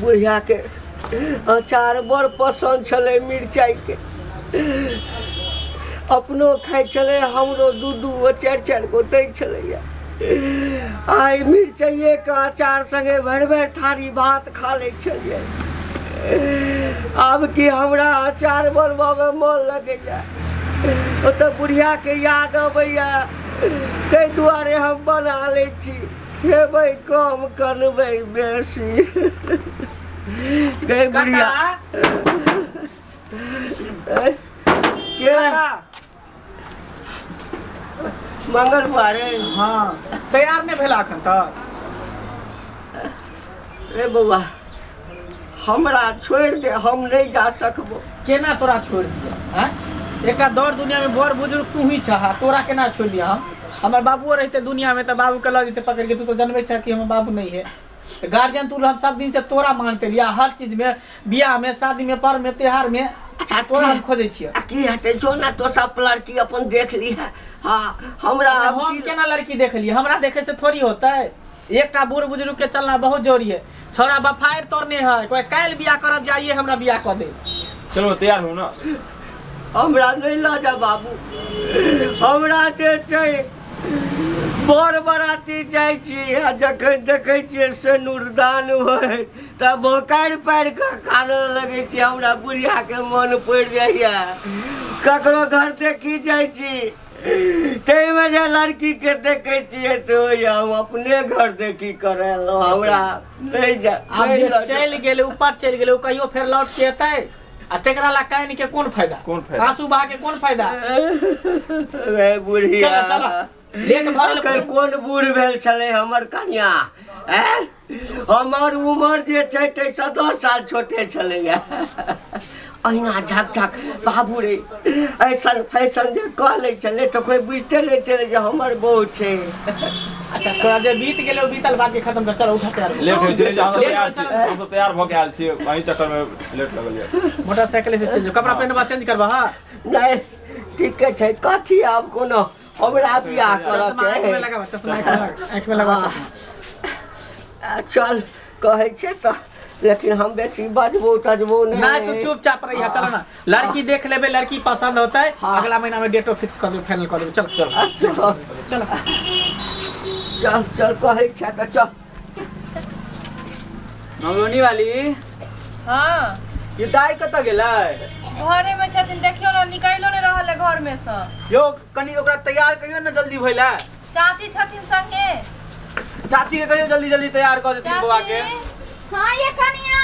बुढ़ियाके अचार बड़ पसन्द छलै मिरचाइके अपनो खाइ छलै हमरो दू दू गो चारि चारि गो दै छलैया आइ मिरचाइएके अचार सङ्गे भरि भरि थारी भात खा लै छलियै आब की हमरा अचार बनबऽमे मन लगैया ओतऽ बुढ़ियाके याद अबैया ताहि दुआरे हम बना लै छी खेबै कम कनबै बेसी गै बुढ़िया के मंगलवारे हाँ तैयार नहीं भेला अखन तक रे बौआ हमरा छोड़ि दे हम नहि जा सकबो केना तोरा छोड़ि दिया आँय एकटा दौड़ दुनिया में बड़ बुजुर्ग तू ही छह तोरा केना छोड़ि दिया हम हमर बाबुओ रहते दुनिया में तऽ बाबूके लऽ जेतै पकड़ि के तू तो जनबै छह कि हमर बाबू नहीं है गार्जियन तू हम सब दिन से तोरा मानते रहिया हर चीज में बियाह में शादी में पर्व में त्योहार में अच्छा तोरा हम खोजै छियै आ की हेतै जो ना तो सब लड़की अपन देख ली है हाँ हमरा आब हम की केना लड़की देख लिए हमरा देखे से थोड़ी होतै एकटा बूढ़ बुजुर्ग के चलना बहुत जरूरी है छोरा बफायर तोड़ने है कोई काल्हि बियाह करब जाइए हमरा बियाह कऽ दे चलो तैयार हो ना हमरा नहि लऽ जा बाबू हमरा जे छै बर बराती जाइ छी आ जखन देखै छियै सिनुरदान होइ तऽ भोकारि पारि कऽ कानऽ लगै छी हमरा बुढ़ियाके मोन पड़ि जाइए ककरो घर देखी जाइ छी ताहिमे जे लड़कीके देखै छियै तऽ होइए हम अपने घर देखी करेलहुँ हमरा नहि जा आब नहि जे लऽ जा। चलि गेलै ऊपर चलि गेलै ओ कहियो फेर लौट के एतै आ तेकरा ला कानि के कोन फायदा कोन फायदा? आंसू बहा के कोन फायदा रे बुढ़िया चलो चलो लेट भऽ गेल एखन कोन बूढ़ भेल छलै हमर कनिया ऐं हमर उमर जे छै ताहिसँ 10 साल छोटे छलैया अहिना झक झक बाबू रे ऐसन फैशन जे कह लै छलै तऽ कोइ बुझिते नहि छलै जे हमर बहू छै अच्छा तोरा जे बीत गेलै ओ बीतल बात के खत्म कर चल उठा तैयार हो। लेट होइ छै जे हम लेट तैयार होइ छी चल हम तऽ तैयार भऽ के आयल छियै वही चक्कर में लेट लगल यऽ मोटरसाइकिल से चलि जाओ कपड़ा पहनबा चेंज करबा हाँ नहि ठीके छै कथी आब कोनो हमरा बियाह चश्मा आँखि में करऽ लगाबा चश्मा आँखि में लगा आँखि में लगा चश्मा के चल कहै छै तऽ लेकिन हम बेसी बजबो तजबो नहीं तू नहि चुपचाप रहिया चलो ना लड़की देख लेबे लड़की पसंद होता है हाँ। अगला महीना में डेटो फिक्स कर देबे फाइनल कर देबे चल चल चल चल चल चल कहै छै तऽ चल मंगलौनी वाली हाँ ये दाई कतऽ गेलै घरे में छथिन देखियो ना निकलो नहीं रहल है घर में से यौ कनि ओकरा तैयार करियौ ने जल्दी भइला चाची छथिन संगे चाची के कहियो जल्दी जल्दी तैयार कऽ देथिन बौआ के चाची हाँ ये कनिया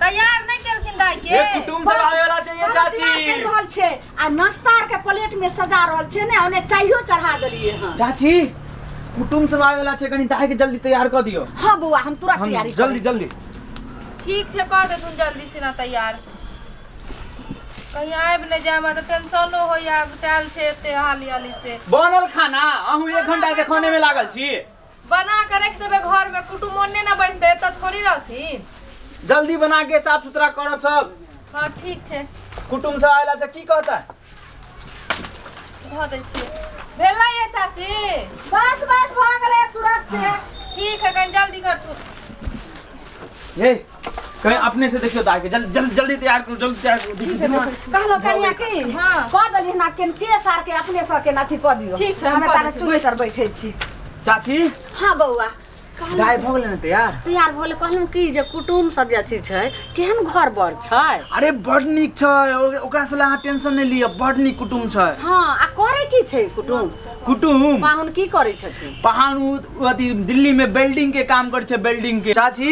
तैयार नहीं केलखिन दाई के ये कुटुम सब आवे वाला चाहिए तैयार चाची कर रहल छै आ नाश्ता आर के प्लेट में सजा रहल छै ने ओने चाइयो चढ़ा देलिए हन चाची कुटुम सब आवे वाला छै कनि दाई के जल्दी तैयार कऽ दियौ हाँ बौआ हम तुरंत हम तैयारी जल्दी करै छी। जल्दी ठीक छै कर देथुन जल्दी से ना तैयार कहीं आबि नहि जाय हमरा तऽ टेंशनो होइया टायल छै एते हाली हाली से बनल खाना अहूँ एक घंटा से खाने में लागल छी बना के रख देबै घर में कुटुम ओन्ने ना बैसतै एतऽ थोड़ी रहथिन जल्दी बना के साफ सुथरा करब सब हाँ ठीक छै कुटुम सब आयल छै की कहता धऽ दै छियै भेलै ये चाची बस बस भऽ गेलै तुरंत ठीक है कनि जल्दी कर तू ये कहीं अपने से देखियो दाई के जल्दी जल्दी जल्दी तैयार करू जल्दी तैयार करू ठीक है देखै छी। कहलो कनिया की हाँ। कऽ देली ना केन केस आर के अपने सब के अथी कऽ दियौ ठीक छै, हम हमे कऽ ताले दै छी। चूल्हे तर बैठे छी चाची हाँ बौआ कहलहुँ दाई भऽ गेलै ने तैयार तैयार भऽ गेलै कहलहुँ की जे कुटुम सब जे अथी छै केहन घर बर छै अरे बड नीक छै ओकरा से अहाँ टेंशन नहि लिअ बड नीक कुटुम छै हाँ आ करै की छै कुटुम कुटुम पाहुन की करै छथिन पहान उ अथी दिल्ली में वेल्डिंग के काम करै छै वेल्डिंग के चाची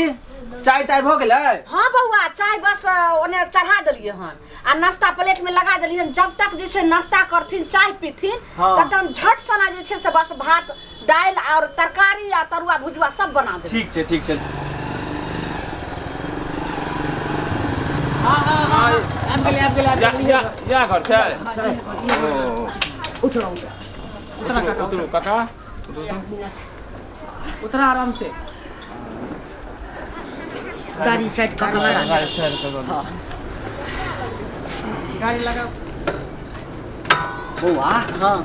चाय ताय भऽ गेलै हाँ बौआ चाय बस ओने चढ़ा देलियै हन आ नाश्ता प्लेट में लगा देलियै हन जब तक जे छै नाश्ता करथिन चाय पीथिन हाँ। तब तक झट सना जे छै से बस भात दालि और तरकारी आ तरुआ भुजुआ सब बना देबै ठीक छै ठीक छै हाँ हाँ हाँ आबि गेलै आबि गेलै आबि या गेलै या या घर छै उतरा उतरा उतरा काका उतरू काका उतरा आराम से गाड़ी साइड कऽ के लगा दे। गाड़ी साइड कऽ दू। गाड़ी लगाओ बौआ हाँ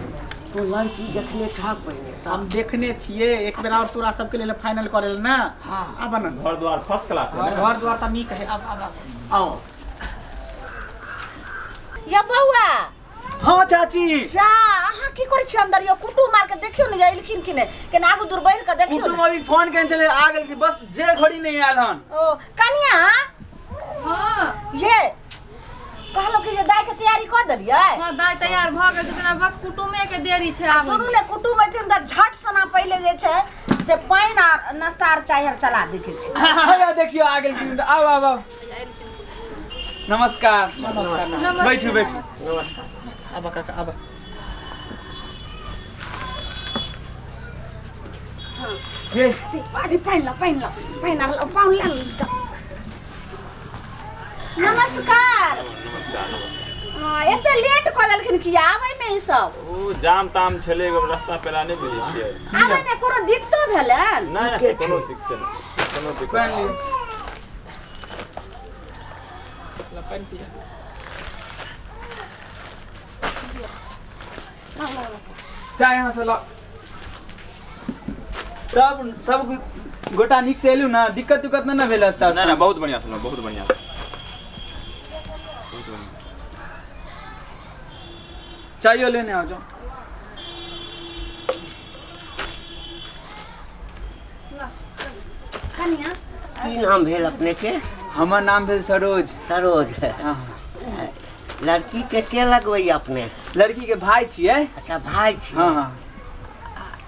तू तो लड़की देखने छह पहिने हम सब? देखने छियै, एक बेर और तोरा सबके लेल फाइनल करे लेल ना। हाँ। आब ना। घर द्वार फर्स्ट क्लास है ना? घर द्वार तऽ नीक है। अब अब अब। आओ। या बौआ। हाँ चाची। जा, अहाँ की करै छी अंदर? यो कुटुम मार के देखियौ ने जे एलखिन कि नहि, केना आगू दूर बढ़ि के देखियौ कुटुम ने। अभी फोन केने छलै, आ गेल कि बस जे घड़ी नहीं आयल हन। ओ कनिया। हाँ। ये कहलहुँ कि जे दाइ के तैयारी कऽ देलियै? हाँ, दाइ तैयार भऽ गेल छै, तेना बस कुटुमे के देरी छै आ आबै। सुनू ने, कुटुम एथिन तऽ झट सना पहिले जे छै से पानि आ नाश्ता आर चाय आर चला दै के छै। हैया देखियौ आ गेल कुटुम। आउ आउ आउ, नमस्कार। नमस्ते। बैठू बैठू। नमस्कार। आब काका, आब। ये अथी पानि ला, पानि ला, पानि आर ला, पानि ला। नमस्कार। नमस्कार नमस्कार। हाँ, एते लेट कऽ देलखिन कि आबै मे ई सब? ओ जाम ताम छलै, एगो रास्ता पेला नहि बुझै छियै। आबै मे कोनो दिक्कतो भेलनि? नहि के नहि, छै? कोनो दिक्कत नहि, कोनो दिक्कत पानि नहि। लिअ। ला, पानि पिया। चाय यहाँ से ला। तब सब गोटा नीक से एलू ना? दिक्कत उक्कत नहि ने भेल रास्ता? नहि नहि, बहुत बढ़िआँ छलहुँ, बहुत बढ़िआँ, बहुत बढ़िआँ। चाइयो लेने आओ जाओ। कनिया। की नाम भेल अपने के? हमर नाम भेल सरोज। सरोज। हाँ। लड़की के के लगबैया अपने? लड़की के भाई छियै। अच्छा, भाई छी। हाँ हाँ।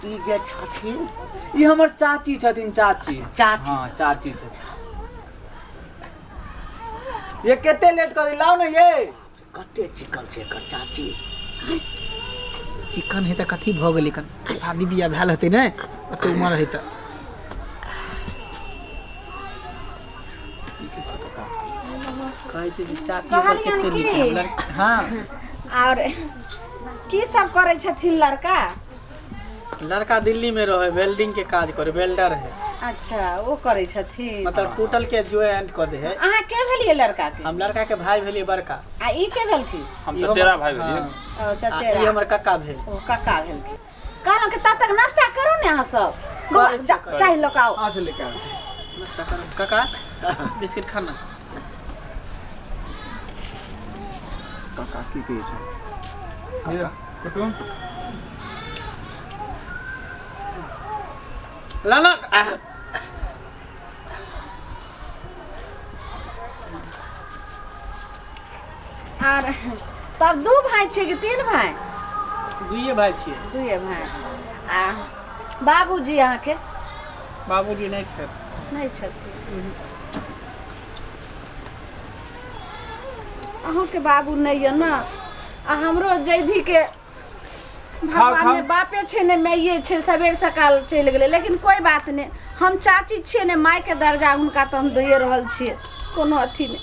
ई जे छथिन? ई हमर चाची छथिन, चाची। चाची। हाँ, चाची छथिन। ये कते लेट कर लाओ ना ये। कते चिकन छै एकर चाची। चिकन है तऽ कथी भऽ गेलै? कन शादी बियाह भेल हेतै ने, ओते उमर है तऽ। कहै छै जे चाची ओकर कहलियनि कते नीक की? है हाँ। और की सब करै छथिन लड़का? लड़का दिल्ली में रहे, वेल्डिंग के काज करे, वेल्डर है। अच्छा, ओ करै छथिन। मतलब टोटल के ज्वाइंट कऽ दे है। अहाँ के भेलियै लड़का के? हम लड़का के भाई भेलियै बड़का। आ ई के भेलखिन? हम इहो चचेरा भाई भेलियै। हाँ। ओ आ चचेरा। ई हमर कक्का भेल। ओ कक्का भेलखिन। कहलहुँ कि तब तक नाश्ता करू ने अहाँ सब। बौआ, करै छी, जा, करै। चाय लऽ कऽ आउ। कहाँ से लेके आउ? नाश्ता करू काका, बिस्किट खाना। काका की कहै छै? ये कुटुम। लाना। आर तब दू भाई छियै कि तीन भाई? दुइये भाई छियै। दुए भाई। आ बाबूजी अहाँके? बाबूजी नहि खेत। नहि छथिन? अहूँके बाबू नहि यऽ ने? आ हमरो जैधी के भगवान खाउ। ने बापे छै ने माइए छै, सबेर सकाल चलि गेलै। लेकिन कोइ बात नहि, हम चाची छियै ने, मायके दर्जा हुनका तऽ हम दैए रहल छियै, कोनो अथी नहि।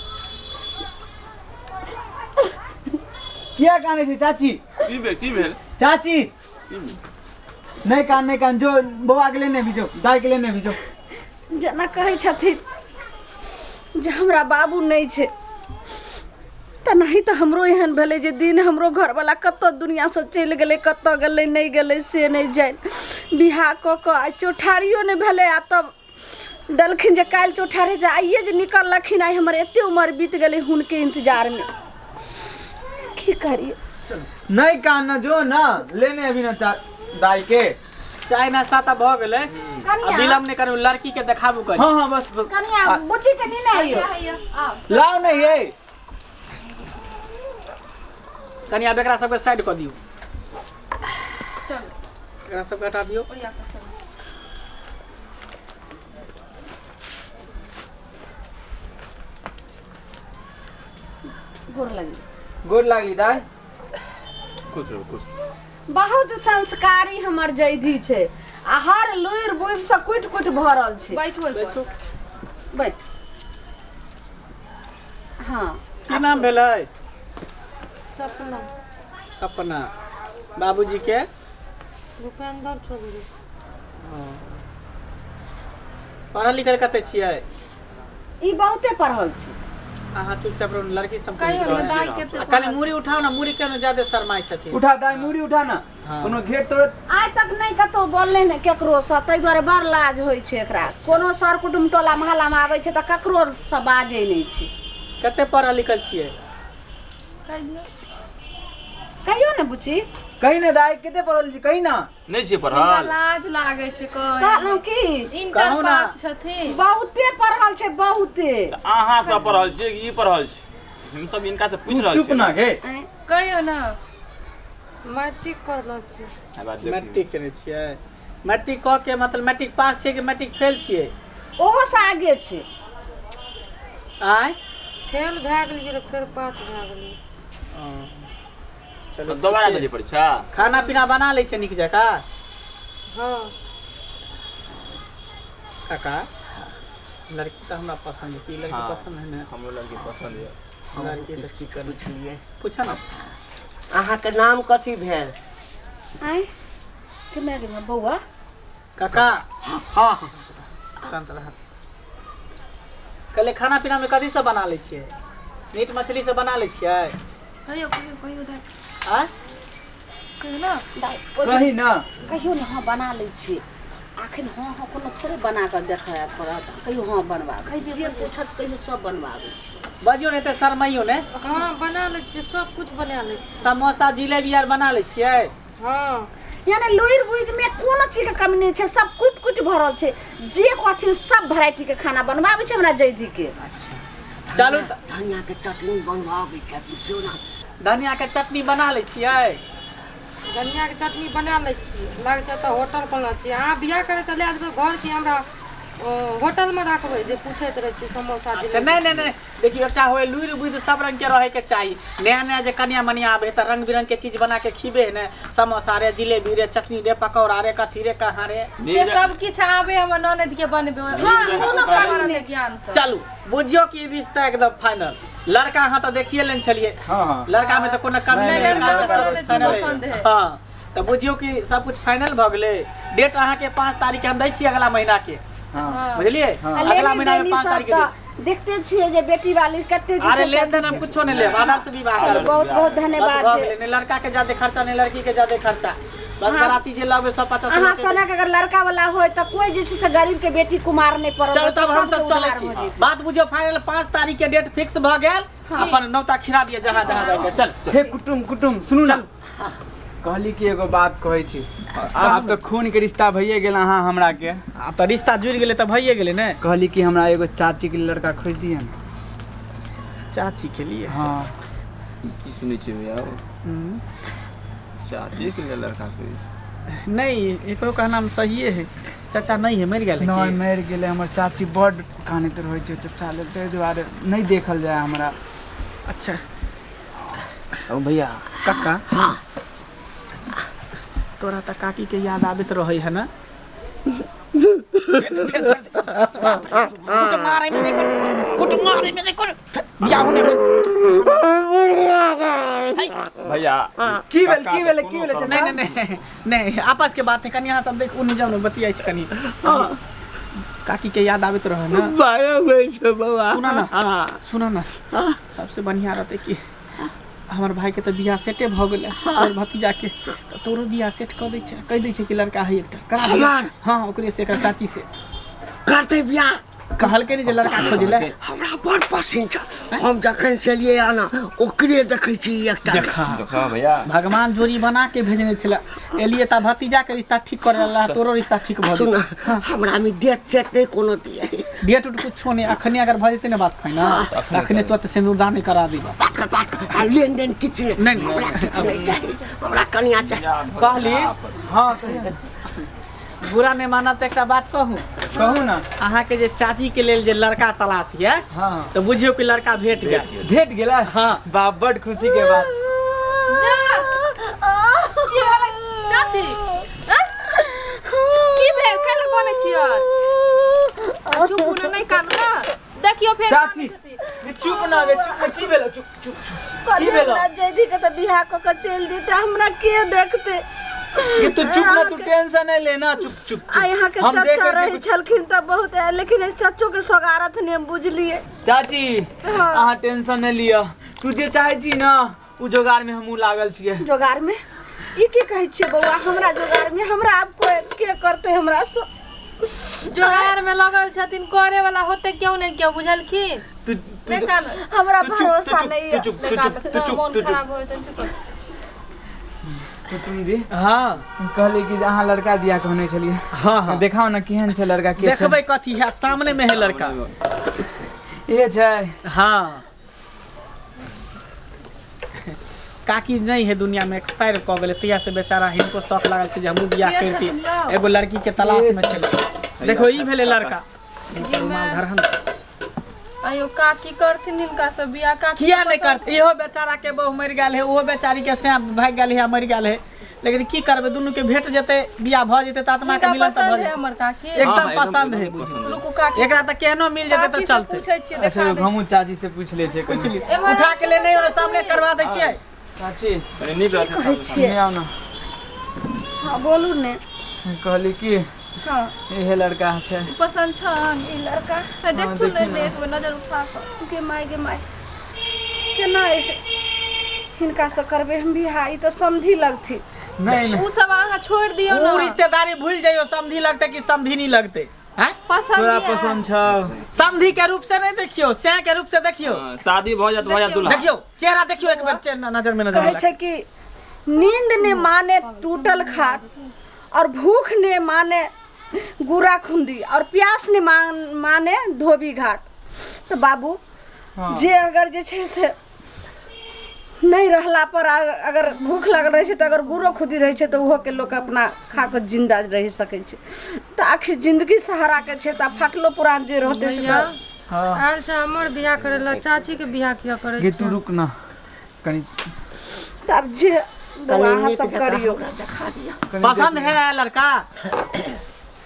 किया कानै छै चाची? की भेल, की भेल? चाची, नहीं कान, नहीं कान। जो बौआ के लेने भी जो, दाई के लेने भी जो। जेना कहै छथिन जे हमरा बाबू नहि छै, तेनाही तऽ हमरो एहन भेलै जे दिन हमरो घरवला कतऽ दुनिआँसँ चलि गेलै, कतऽ गेलै नहि गेलै से नहि जानि। बियाह कऽ कऽ आइ चौठारियो नहि भेलै आ तब देलखिन जे काल्हि चौठारी तऽ आइए जे निकललखिन। आइ हमर एते उमर बीत गेलै हुनके इंतजारमे, की करियै? नहीं कान ना, जो ना लेने अभी ना चा दाई के। चाय नाश्ता तऽ भऽ गेलै। आ कनिया। विलम्ब नहि करू, लड़की के देखाबू कनी। हाँ हाँ, बस बस। कनिया, बुच्ची के नीने आइयो। हैया, आउ। लाओ ना ये। कनी आब एकरा सबके साइड कऽ दियौ। चलू। एकरा सबके हटा दियौ। ओरिया कऽ चलू। गोर लगी। गोर लागली दाई। खुश रहू, खुश रहू। बहुत संस्कारी हमर जैधी छै आ हर लुरि बुद्धि से कुटि कुटि भरल छै। बैठू ओहि पर। बैसू। बैठ, हाँ। की नाम भेलै? सपना। सपना। बाबूजी के? भूपेंद्र चौधरी। पढ़ल लिखल कते छियै? ई बहुते पढ़ल छै। अहाँ चुपचाप रहू, लड़की सब कहियो ने दाइ आ कते कनि मूड़ी उठाउ ने, मूड़ी केने ज्यादा शरमाइ छथिन। उठा दाई, मूड़ी उठा ना। कोनो घेट तोड़त आइ तक नहि कतहु बोललै ने केकरोसँ, ताहि दुआरे बड़ लाज होइ छै एकरा। कोनो सर कुटुम्ब टोला मोहल्लामे आबै छै तऽ ककरोसँ बाजै नहि छै। कते पढ़ल लिखल छियै? कहियो ने बुची। कही ने दाई, कते पढ़ल छी कही ना। नहि छियै हमरा पढ़ल। लाज लागै छै कहै। कहलहुँ की इंटर कहू ना। पास छथिन। बहुते पढ़ल छै, बहुते। तऽ अहाँ सब पढ़ल छियै कि ई पढ़ल छी? हम सब इनका से पूछि तू रहल चुप छियै। ना गे। आँय, कहियो ना। मैट्रिक करलो छी। आ बात देखियौ। मैट्रिक केने छियै? मैट्रिक कऽ के मतलब मैट्रिक पास छियै कि मैट्रिक फेल छियै? ओहो से आगे छै। आँय? फेल भए गेलियै रऽ, फेर पास भए गेलियै। चलू, दोबारा देलियै परीक्षा। खाना पीना बना लै छै नीक जकाँ? हँ। काका, लड़की तऽ हमरा पसन्द है। की लड़की हाँ। पसन्द है ने? हमरो लड़की पसंद है। लड़की तऽ ठीक है। पुछलियै। पूछा ना। अहाँके नाम कथी भेल? आँय, केना गेल बौआ? काका हँ। शांत रह। कहले खाना पीना में कथी सब बना लै छियै? मीट मछली सब बना लै छियै? कहियो कहियो कहियो दाइ। आँय? कहियो ना। दाइ, ओहि दिन कही ना। कहियो ने, हँ बना लै छियै। आखिर हँ हँ कोनो थोड़े बना कऽ देखय पड़त। कहियो हँ बनबाबै छी, जे पूछत कहियो सब बनबाबै छी। बजियौ ने, तऽ शरमाइयो ने। हँ, बना लै छियै, सब कुछ बना लै छियै। समोसा जिलेबी आर बना लै छियै? हँ। यानी लुरि बुद्धि में कोनो चीज के कमी नहि छै, सब कुटि कुटि भरल छै। जे कहथिन सब वेराइटी के खाना बनबाबै छै हमरा जैधी के। अच्छा चलू तऽ। धनिया के चटनी बनबाबै छै, पुछियौ ने। धनिया के चटनी बना लै छियै? धनियाके चटनी बना लै छियै। लागै छै तऽ होटल खोलने छियै। अहाँ बियाह करै तऽ लए जेबै घर कि हमरा होटलमे राखबै जे पूछैत रहै छियै समोसा अच्छा जिलेबी? नहीं नहीं नहीं, देखियो एकटा होय लुरि बुद्धि सब रंग के रहे के चाही। नया नया जे कनिया मनिया आबे तऽ रंग बिरंग के चीज बना के खिबे है ने, समोसा रे, जिलेबी रे, चटनी रे, पकौड़ा रे, कथी रे, कहाँ रे। से सब किछु आबे हमर ननद के बनबे। हाँ, कोनो कमी नहि। ज्ञान से। चलू बुझियो कि रिश्ता एकदम फाइनल। लड़का अहाँ तऽ देखिए लेने छलियै। हाँ हाँ। लड़का में तऽ कोनो कमी नहीं, नहि, नहीं, लड़का लड़का सब ननद के फाइनल पसंद है। हाँ, तऽ बुझियो कि सब कुछ फाइनल भऽ गेलै। डेट अहाँके 5 तारीख के हम दै छी अगला महीना के। हाँ। बुझलियै? हाँ। आ अगला लेनी महीना में देनी 5 सब तारीख के तऽ डेट। देखते छियै जे बेटी वाली कते जे अरे छै से लेन देन हम कुछो नहीं लेब, आधार से विवाह करब। बहुत बहुत बस धन्यवाद। भऽ गेलै, नहि लड़का के ज्यादा खर्चा, नहि लड़की के ज्यादा खर्चा, बस बराती जे लगे 150 अहाँ सनक अगर लड़का वाला होय तऽ कोई जे छै से गरीब के बेटी कुमार नहि पड़ल। चलू तब हम सब सबके चलै उधार छी। भऽ जेतै। बात बुझियौ फाइनल, 5 तारीख के डेट फिक्स भऽ गेल। अपन नौता खिरा दिअ जहाँ जहाँ जाके। चल हे कुटुम कुटुम सुनू ना, कहली कि एगो बात कहै छी। आब तऽ खून के रिश्ता भइए गेल अहाँ हमरा के। आब तऽ रिश्ता जुड़ि गेलै तऽ भइए गेलै ने। कहली कि हमरा एगो चाची के लड़का खोजि दिअ ने। चाची के लिए? हाँ। की सुनै छियै भैया? चाची के लिए लड़का कोई? नहीं, एकरो कहना हम सहिए है। चाचा नहीं है, मरि गेल है नहि की? मरि गेलै। हमर चाची बड्ड कानैत रहै छै चचा लेल, ताहि दुआरे नहि देखल जाय हमरा। अच्छा ओ भैया। काका, तोरा तऽ काकी के याद आबैत रहै है ने? कुट मारे में नहीं कर, कुट मारे में नहीं कर, बियाह होने में। भैया की भेल की भेल की भेल? नहीं नहीं नहीं नहीं, आपस के बात है कनि। अहाँ सब देख उन्नी जाउ ने, बतियाइ छै कनि। काकी के याद आबैत रहे ने? 12 बजे बाबा। सुना ना, सुना ना, सबसे बढ़िया रहते कि हमर भाई के तऽ बियाह सेटे भऽ गेलै, तोहर भतीजा के तऽ तोरो बियाह सेट कऽ दै छै। कहि दै छै कि लड़का है एकटा, करा दिअ। हमर? हाँ, ओकरे से, एकर चाची से। करतै बियाह? कहलकै ने जे लड़का खोजै लए। हमरा बड़ पसिन छै। हम जखन से एलियै आना ओकरे देखै छी एकटा। देखा देखा भैया, भगवान जोड़ी बना के भेजने छलै। एलियै तऽ भतीजा के रिश्ता ठीक करे ला, तोरो रिश्ता ठीक भऽ सुन जेतै। हमरा में डेट तेट नहि कोनो दिए? डेट उट कुछो नहि। अखने अगर भऽ जेतै ने बात फाइनल, अखने तुरंत सिन्दूरदान करा देबा। बात कर, बात कर। आ लेन देन किछु नहि? नहि, नहि। हमरा किछु नहि चाही, हमरा कनिया चाही। कहली हाँ कहियौ। बुरा नहि मानब तऽ एकटा बात कहू? कहू ना। अहाँके जे चाची के लेल जे लड़का तलाश यऽ, हाँ, तऽ बुझियौ कि लड़का भेट गेल। भेट गेलै? हाँ। बाप, बड खुशी के बात। जा, की भेलै चाची? आँय? की भेल? कैला बनै छियै? चुप ने, नहि कानू ना। देखियौ फेर चाची। कानै छथिन। ये चुप ना गे, चुप ना। की भेल? चुप चुप चुप। की कहलियै भेल? हमरा जैधी के तऽ बियाह कऽ के चलि जेतै, हमरा के देखतै? ये तू चुप ना, तू टेंशन नहीं लेना, चुप चुप आ यहाँ के हम चचा देखै छी रहै कुछ- छलखिन तऽ बहुत, लेकिन एहि चचो के सोगारत नहि हम बुझलियै। चाची, हाँ। अहाँ टेंशन नहीं लिअ। तू जे चाहे छी ना, उ जोगार में हमहूँ लागल छियै। जोगार में? ई की कहै छियै बौआ, हमरा जोगार में हमरा आब कोई के करते हमरा से? जोगार में लगल छथिन, करे वाला होते क्यों नहीं क्यों, बुझलखिन? तू नहीं कान हमरा भरोसा नहीं है। तू चुप नहीं तू कान चुप तू चुप मोन तू चुप। खराब होय तन चुप। कुटुम जी, हाँ कहली कि अहाँ लड़का दिया कहने छलियै। हाँ हाँ, देखाउ ने केहन छै लड़का, के छै? देखबै कथी है, सामने में है लड़का। इहे छै? हाँ, काकी नहीं है दुनिया में, एक्सपायर कऽ गेलै तहिया से बेचारा हिनको शौक लागल छै जे हमहूँ बियाह के करितियै, छथिन यौ? एगो लड़की के तलाश में छलै। देखो ई भेलै लड़का। जी मैं धरहन। अयो काकी करथिन हिनका सब बियाह? काकी किया नहीं करते? इहो बेचारा के बहु मरि गेल है, ओहो बेचारी के सैं भागि गेल है, मरि गेल है, लेकिन की करबै, दुनू के भेट जेतै, बियाह भऽ जेतै तऽ आत्मा के हिनका मिलन तऽ पसंद भऽ है जेतै। हमर काकी? एकदम हाँ, एकदम- पसंद है। एकदम बुझू पसंद है। रुकू काकी, एकरा तऽ केहनो मिल जेतै तऽ काकी से चलतै। पूछै छियै, अच्छा देखा दै। हमहूँ चाची से पूछि लै छियै पूछि कनि। लिअ, उठा के लेने और सामने करवा दै छियै। चाची, कनि नीक रहतै कहै सामने। छियै? नहि आउ ने। हाँ बोलू ने। कहली कि हाँ। इहे लड़का छै। पसंद छन? ई लड़का? है, देखथुन। देखियौ ने ने। एक बेर नजर उठा कऽ। गे माय, गे माय, केना ऐसे हिनका से करबै हम बियाह? ई तऽ समधी लगथिन। नहि नहि। उ सब अहाँ छोड़ि दियौ उ ने। रिश्तेदारी भूल जाइयो, समधी लगतै कि समधी नहीं लगतै हैं? पसंद तोरा यऽ? पसंद छौ? समधी के रूप से नहीं देखियो, सैं के रूप से देखियो। हाँ, शादी भऽ जायत, भऽ जायत दूल्हा। देखियो चेहरा, देखियो एक बेर चेहरा, नजर में नजर कहै मिला। छै कि नींद ने माने टूटल खाट और भूख ने माने गुरा खुंदी और प्यास ने माने धोबी घाट। तऽ बाबू, हाँ। जे अगर जे छै से नहि रहला पर अगर भूख लागल रहै छै तऽ अगर गुरो खुदी रहै छै तऽ ओहो के लोक अपना खा कऽ जिंदा रहि सकै छै। तऽ आखिर जिंदगी सहारा के छै, तऽ फाटलो पुरान जे रहतै से भैया, तऽ हाँ। आयल छै हमर बियाह करे ला, चाची के बियाह किया करै गे तू छियै? रुक ना कनि। तऽ आब जे बौआ अहाँ नीक सब जकाँ करियौ। हमरा देखा दिअ। कनि। पसंद है लड़का?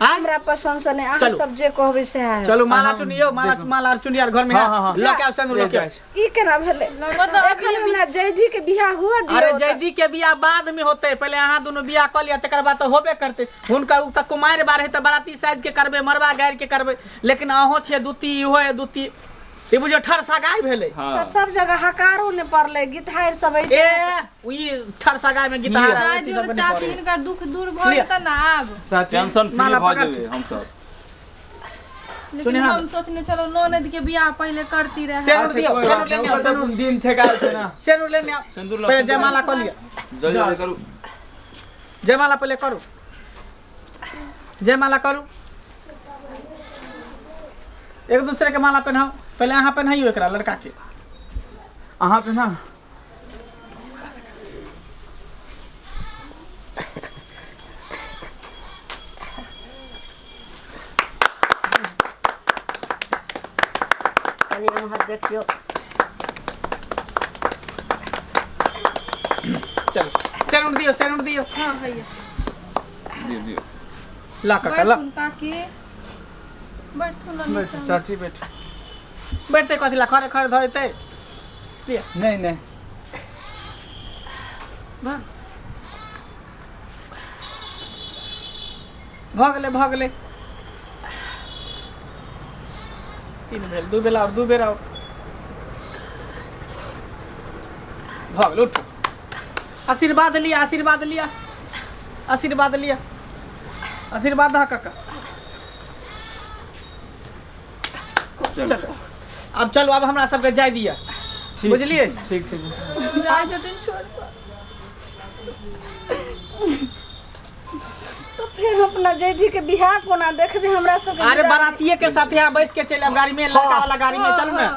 हाँ? हमरा पसंद से नहि, अहाँ चलू। सब जे कहबै सएह हैत। चलू, माला हाँ, चुनियो, माला। देखो। माला चुनिया घर में है। हाँ, हाँ, हाँ। लऽ के आउ, सिंदूर लऽ के आउ। ले जाइ। ई केना भेलै? मतलब एखन हमरा जयधी के बियाह हुआ दियौ। अरे जयदी के बियाह बाद में होते, पहले अहाँ दुनू बियाह कऽ लिअ, तकर बाद तऽ होबे करते। हुनकर उ तऽ कुमारि बार है तऽ बाराती साइज के करबै, मरबा गाड़ि के करबै, लेकिन अहूँ छियै दूती, इहो है दूती, ई बुझियौ ठर सगाई भेलै। हाँ। तऽ सब जगह हकारो ने पड़लै, गीतहारि सब अइतै। ए ई ठर सगाई में गीतहार जाय अथी दियौ सब ने नहि चाची, पड़ै। हिनकर दुख दूर भऽ लिअ। जेतै ने आब। चाची। टेंशन फ्री माला भऽ पकड़। जेबै हमसब। लेकिन सुनिहा। हम सोचने छलहुँ ननद के बियाह पहिले करती रहे। सिंदूर अच्छा, दियौ, कोइ सिंदूर बात लेने नहि, आउ, ओकर सिंदूर। तऽ दिन ठेकाल छै ना। सिंदूर लेने आउ। सिन्दूर लऽ। पहिले जयमाला कऽ लिअ। जल्दी जल्दी करू। जयमाला पहिले करू, जयमाला करू, एक दूसरे के माला पहनाओ। पहले अहाँ पहनाइयो एकरा लड़का के। अहाँ पे ना। कनि एम्हर देखियौ। चलो, सिंदूर दियौ, सिंदूर दियौ। हाँ भैया। दियौ दियौ। ला काका, ला। बैठुन काकी, बैठुन ना बैठ नीचा। चाची, बैठ। बैठते कथी ला, खड़े खड़े धरेतै? लिअ। नहि नहि। भऽ गेलै, भऽ गेलै। तीन भेल, दू बेर आओर, दू बेर आओर। भऽ गेल, उठू। आशीर्वाद लिअ, आशीर्वाद लिअ, आशीर्वाद लिअ, आशीर्वाद दह काका। चलो आब, चलू आब, हमरा सबके जाय दिअ। ठीक। बुझलियै? ठीक छै। जाइ छथिन छोड़ कऽ। तऽ फेर हम अपना जयधी के बियाह कोना देखबै? हमरा सबके अरे विदाई- बारातिये के साथ यहाँ बैस के चलि आब गाड़ी में, लड़का वाला गाड़ी में। चलू ने।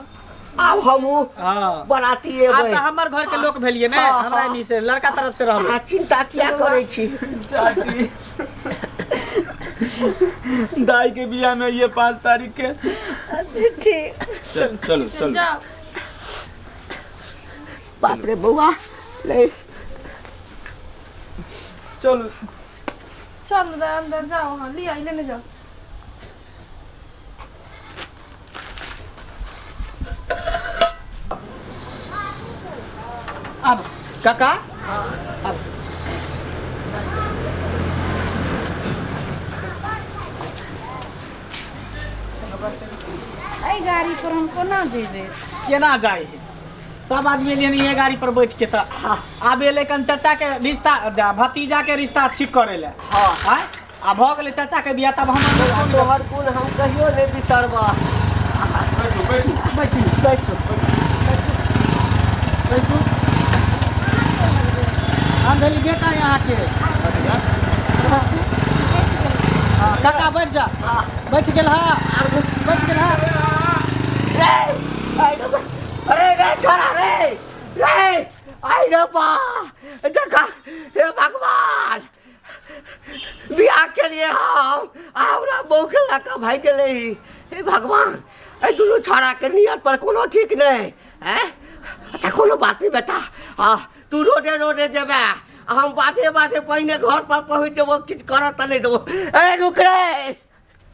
आब हमहूँ हाँ। बराती आब एबै। तऽ हमर घर के लोक भेलियै ने। हाँ, हमरा हाँ। एनी से लड़का तरफ से रहबै। अहाँ चिन्ता किया करै छी? चाची, दाई के बियाह में ये 5 तारीख के। अच्छा ठीक। चल, चलू चलू। जाओ। बाप रे बौआ, ले। चलू। चलू दाइ, अंदर जाओ। हाँ, लिया, लेने जाओ। अब काका, अब। एहि गाड़ी पर हम कोना जेबै? केना जाइ है? सब आदमी एलियै हन इहे गाड़ी पर बैठ के। तऽ आब एलै कन चाचा के रिश्ता जा भतीजा के रिश्ता ठीक करे ले। हाँ। आँय? आ भऽ गेलै चाचा के बियाह तब हम तोहर गुण हम कहियो नहि बिसरबह। बैठू बैठू। बैठू। बैसू। बैसू। हम भेली बेटा यहाँ के। हाँ, काका बैठ जा। बैठ गेल। हाँ, बैठ गेल। हाँ। रे आई रे बा। अरे रे छोरा रे रे आई रे बा, देखा हे भगवान, बियाह के लिए हम आ हमरा बहू के लऽ कऽ भागि गेलै। हे भगवान, एहि दुनू छोड़ाके नियत पर कोनो ठीक नहि। आँय, अच्छा कोनो बात नहि बेटा, आ तू रोडे रोडे जेबे आ हम बाधे बाधे पहिने घर पर पहुँच जेबो, किछु करऽ तऽ नहि देबो। ए रुक रे।